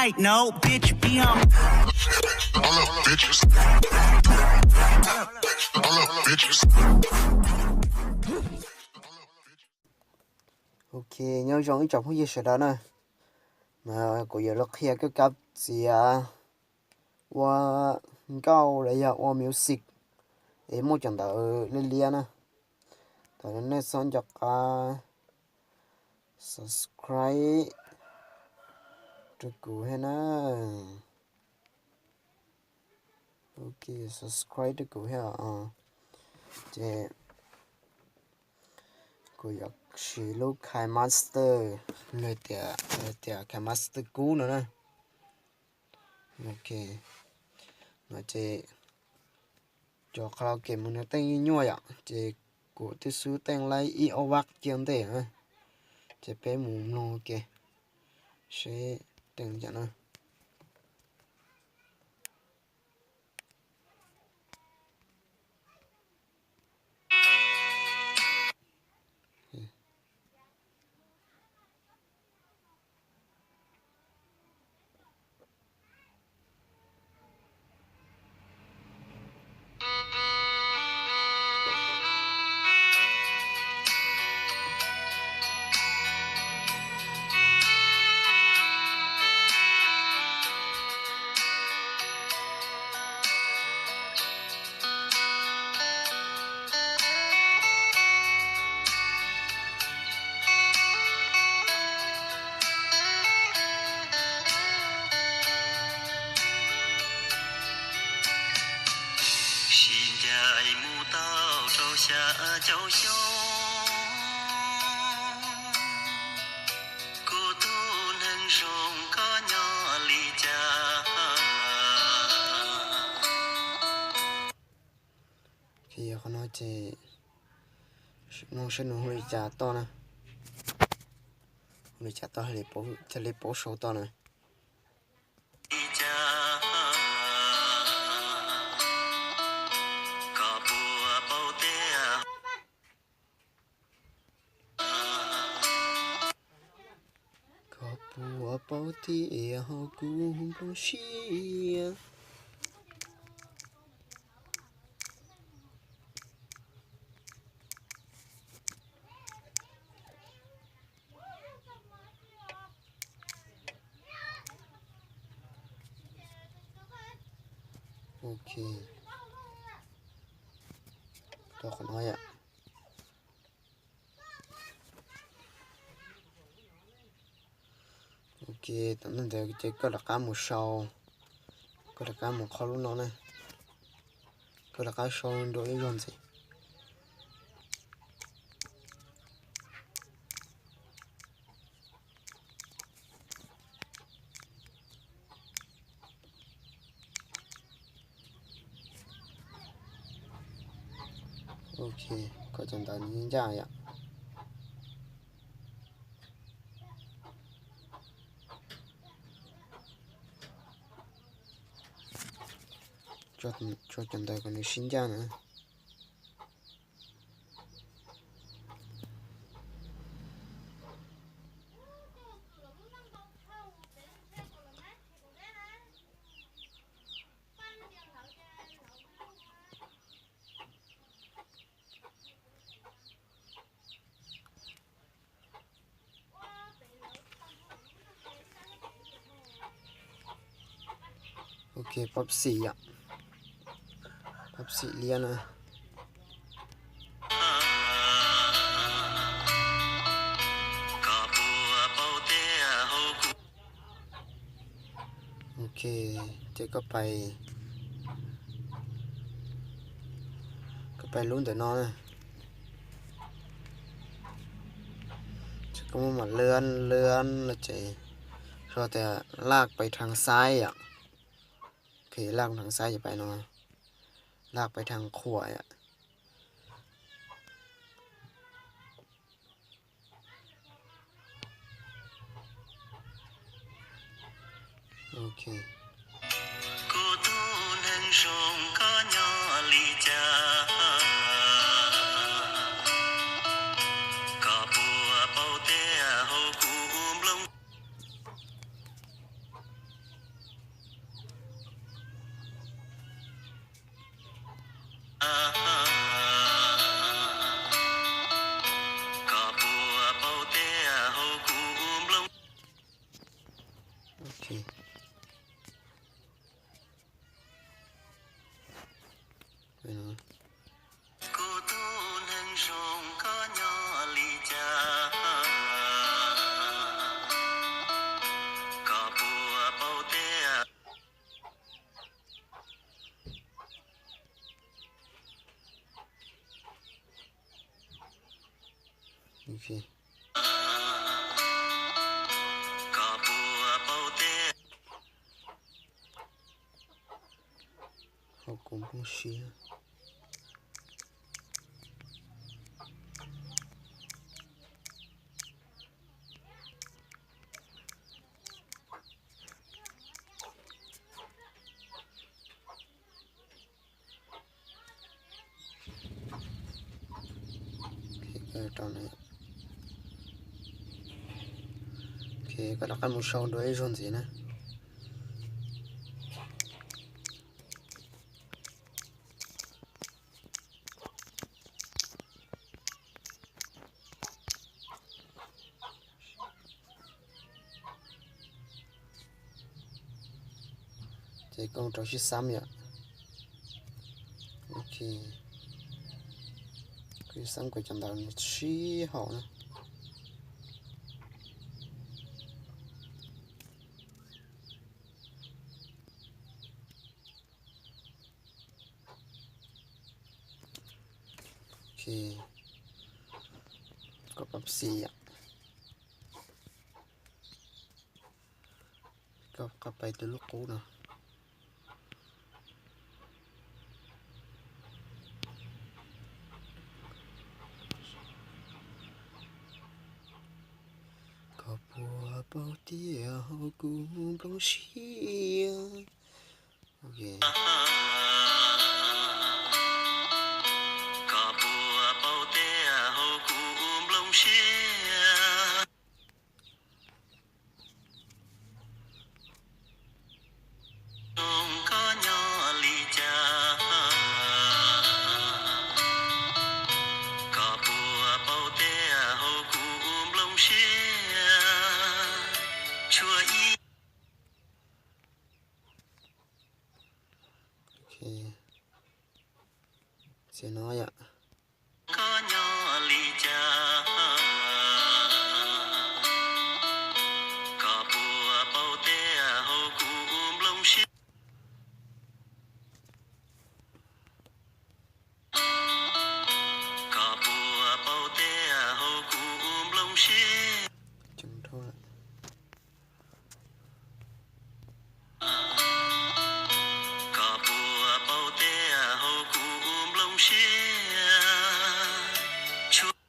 Hey, no, bitch, be humble. Hold up, bitch. Hold up, bitch. Ok, nyob zoo ib tsoom phooj ywg sawv daws na. Mas kuv yuav los qhia koj kab txiav ua nkauj los yog ua music es muaj cov ntawv liab liab na. Thaum no nej txhob nco qab subscribe rau kuv thiab na. Ok, subscribe rau kuv thiab os. Ces kuv yuav siv lub KineMaster, nws tias, tias KineMaster kub no na. Ok, no ces cov karaoke mus nws teej nyuaj yom, ces kuv twb xub teej laib ib ob vab cia ntej na. Ces peb mus mloog ua ke seb teej li cas na. Sib ncaim mus tau rau xya caum xyoo, kuv tus neeg zoo koj nyob li cas? Qhov no ces mloog saib nws hu li cas toj na. Hu li cas toj, cia li paub sau toj na. Koj puas paub tias hauv kuv nplooj siab. Ok, rau qhov no yom. Ok, tom ntej ntawd ces koj rov qab mus sau, koj rov qab mus qhov lub no na, koj rov qab sau nrau ib zaug ntxiv. Ok, koj cov ntawv ncaj yom. Tso cov ntawv kom nws sib ncaj na. Ok, pab xim yom. Pab xim liab na. Ok, ces koj pais, koj pais lub ntawm no na. Ces koj muab mam lươn lươn los ces sau tias lak pais thang saib yom. Ok, lak thang saib ces pais no, lak pais thang khuam yom. Ok. Kuv tus neeg zoo koj nyob li cas? Koj puas paub tias hauv kuv nplooj. Ok. Kuv tus neeg zoo koj nyob li cas, koj puas paub tias hauv kuv nplooj siab. Ok, koj rov qab mus sau dua ib zaug ntxiv na. Ces koj rau sib xab yom. Ok, kuv xab kuv cov ntawd nws sib haum na. Ok, koj pab xi yom. Koj qab pais tus lub qub no. Koj puas paub tias hauv kuv nplooj siab. Ok. Koj puas paub tias hauv kuv nplooj siab, koj nyob li cas, koj puas paub tias hauv kuv nplooj siab tsuas ib. Ok, txiav no yom. Koj nyob li cas, koj puas paub tias hauv kuv nplooj siab, koj puas paub tias hauv kuv nplooj siab. Koj puas paub tias hauv kuv nplooj siab tsuas.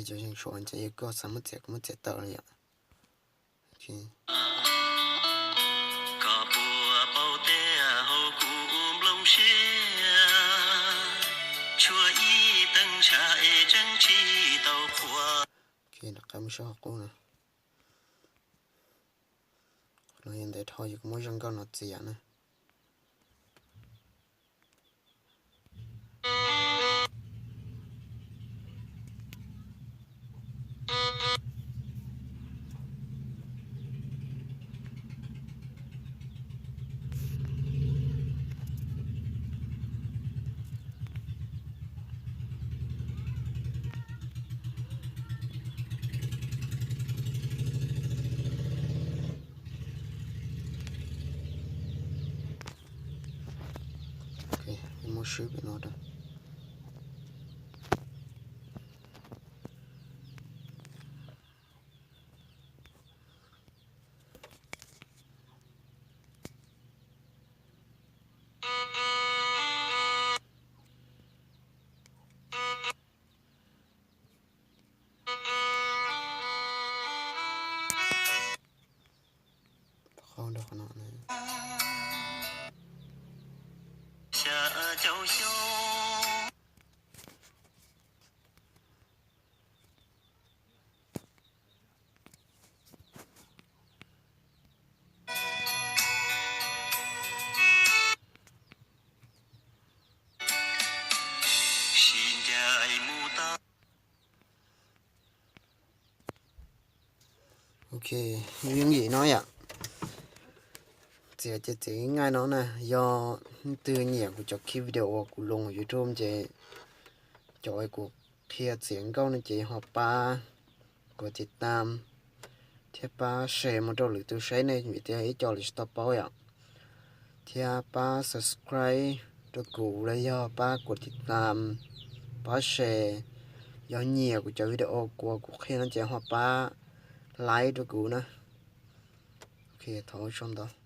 Cov yeej suav ces yog koj xav muab txiav kuv muab txiav tawm li yom. Koj puas paub tias hauv kuv nplooj siab tsuas ib teev ntshav es tseem tsis tau qhuav. Ok, rov qab mus saib qhov qub no. Qhov no yog ntawv dhau, yog kuv muab zaj nkauj no txiav na. Muab swb pem no rau. Qhov no na. Ok, yeej yim no yom. Txiav ces txiav nqaij no na, yog leej twg nyiam kuv cov clip video uas kuv loo YouTube ces cov kuv qhia txiav nkauj no ces ho pab kuv tiv tam thiab pab share mus rau lwm tus saib ne, vim tias ib co lawv tsis tau paub yom. Thiab pab subscribe rau kuv los yog pab kuv tiv tam, pab share. Yog nyiam kuv cov video uas kuv qhia no ces ho pab like rau kuv na. Ok, thov ua tsaug ntau.